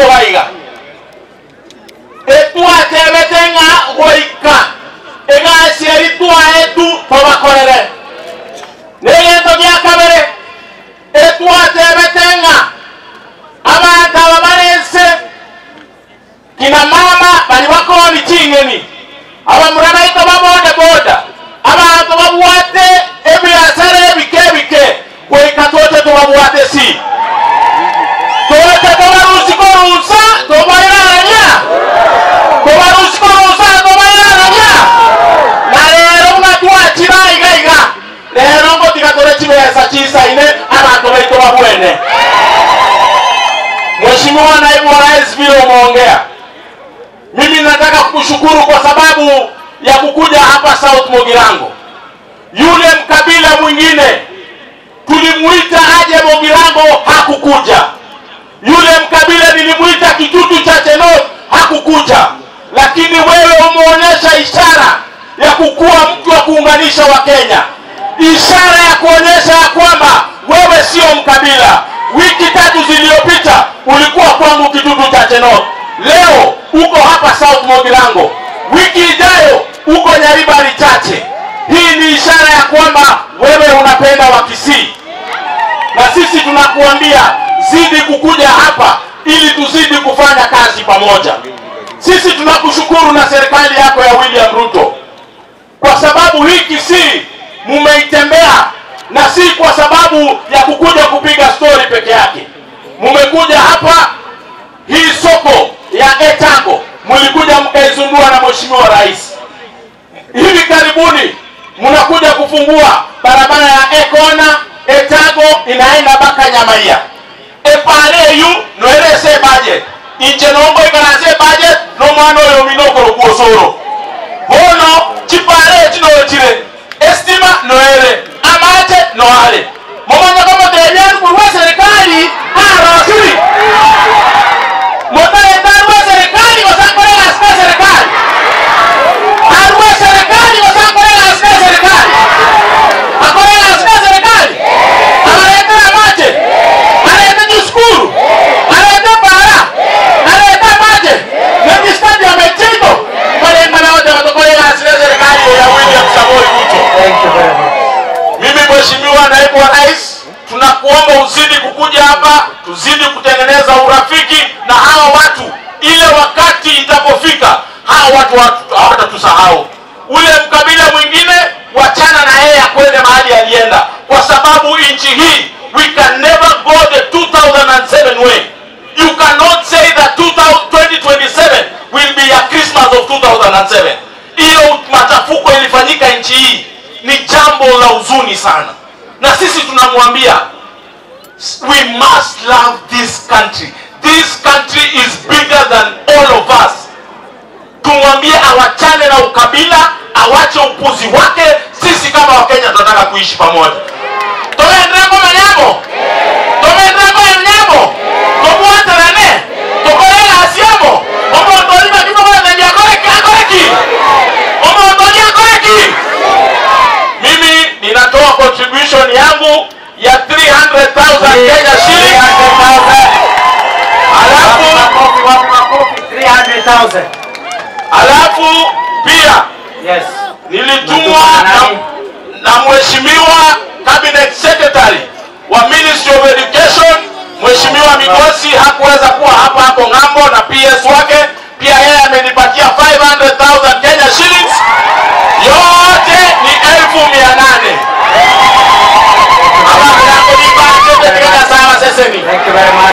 Gaiga etwatebete ng'a goika egasi twaetu tobakorere negento gia kabere etwatebete ng'a abantu aba barense kina mama bali bakoni chingeni abamuranaito baboda boda abantu babwate ebiasara ebike goika tote tobabwate si tote tobarusi korusa tobairarania tobarusi korusa tobairarania na rero mnatwachira iga rero ngotigatore chibesa chisaine abantu baito babwene. Mheshimiwa Naibu wa Rais, vile umeongea, mimi nataka kukushukuru kwa sababu ya kukuja hapa South Mugirango. Yule mkabila mwingine tulimuita aje Mugirango, hakukuja. Yule mkabila nilimuita Kitutu cha Chenot, hakukuja. Lakini wewe umeonyesha ishara ya kukua mtu wa kuunganisha wa Kenya, ishara ya kuonyesha ya kwamba wewe sio mkabila. Wiki tatu zilizopita ulikuwa kwangu Kitutu cha Chenot, leo uko hapa South Mugirango, wiki ijayo uko Nyaribari Chache. Hii ni ishara ya kwamba wewe unapenda Wakisii, na sisi tunakuambia zidi kukuja hapa ili tuzidi kufanya kazi pamoja. Sisi tunakushukuru na serikali yako ya William Ruto kwa sababu hii Kisii mumeitembea, na si kwa sababu ya kukuja kupiga story peke yake. Mumekuja hapa, hii soko ya Etago mlikuja mkaizundua na Mheshimiwa Rais. Hivi karibuni mnakuja kufungua barabara ya Ekona Etago inaenda mpaka Nyamaiya. Epale yu noerese budget. Inche nongo ikarase budget no mwana oyo minoko rukuosoro. Bono chipare chinochire. Estima noere. Amache noale. Momanya kama tenyan kurwa serikali arosiri. Motare tarwa serikali osakore aska serikali. Arwa serikali osakore aska serikali. Akore aska serikali. Amarete amache. Arete juskuru. Arete para. Arete amache. Ndio stadium amechito. Pale mwana watokore aska serikali ya William Samoei Ruto. Thank you very much. Mimi Mheshimiwa Naibu wa Rais, tunakuomba uzidi kukuja hapa, tuzidi kutengeneza urafiki na hawa watu. Ile wakati itapofika, hawa watu hawatatusahau. Ule mkabila mwingine wachana na yeye akwende mahali alienda, kwa sababu nchi hii we can never go the 2007 way. You cannot say that 2027 will be a Christmas of 2007. Hiyo machafuko ilifanyika nchi hii ni jambo la huzuni sana. Na sisi tunamwambia we must love this country. This country is bigger than all of us. Tumwambie awachane na ukabila, awache upuzi wake. Sisi kama Wakenya tunataka kuishi pamoja. Toendreko manyamo. Toendreko manyamo. Tobuatarane. Tokorela asiamo. Omo tolima kidogo na nyakoreki akoreki. Omo tolima akoreki. Mimi ninatoa contribution yangu ya 300,000 Kenya shilling. Alafu makofi 300,000. Alafu pia yes, nilitumwa na Mheshimiwa Cabinet Secretary wa Ministry of Education, Mheshimiwa Migosi hakuweza kuwa hapa hapo